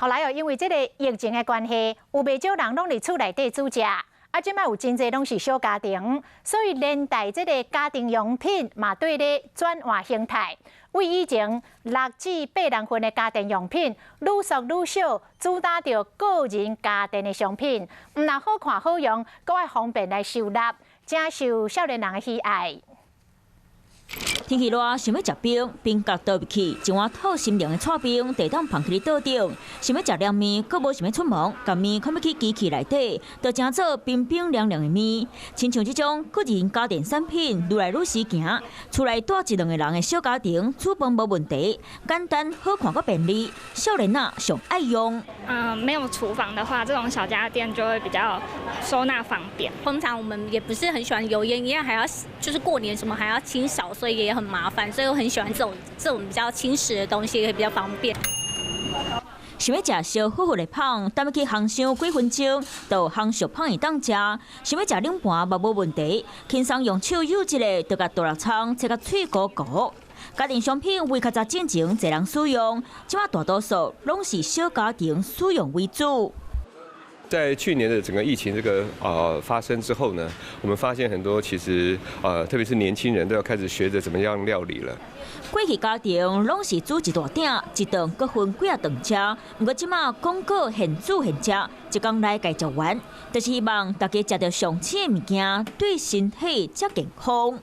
後來哦，因為這个疫情的關係，有袂少人攏佇厝內底煮食。啊，這擺有真濟攏是小家庭，所以連帶這个家庭用品嘛綴咧轉換形態。為以前6至8人份的家電用品，愈縮愈小，主打著個人家電的商品，毋但好看好用，閣愛方便來收納，誠受少年人的喜愛。天氣熱，想欲食冰，冰角倒入去，一碗透心涼的剉冰，就當放佇桌頂。想欲食涼麵，閣無想欲出門，共麵囥欲去機器內底，就成做冰冰涼涼的麵。親像這種個人家電產品，愈來愈時行，厝內蹛一兩个人的小家庭，煮飯無問題，簡單好看閣便利，少年仔上愛用。嗯，沒有廚房的話，這種小家電就會比較收納方便。通常我們也不是很喜歡油煙，因為還要就是過年什麼還要清掃，所以也很麻煩，所以我很喜歡這種比較輕實的東西，也比較方便。想欲食燒呼呼的麭，踮欲去烘箱幾分鐘，就烘熟麭會當食。想欲食冷盤嘛無問題，輕鬆用手揉一下，就共大肉蔥切甲脆糊糊。家電商品為較早進前濟人使用，這擺大多數攏是小家庭使用為主。在去年的整個疫情這個發生之後呢，我們發現很多其實特別是年輕人都要開始學着怎麼樣料理了。過去家庭攏是煮一大鼎，一頓閣分幾仔頓食。毋過這擺講究現煮現食，一工內共食完，就是希望大家食著上凊的物件，對身體才健康。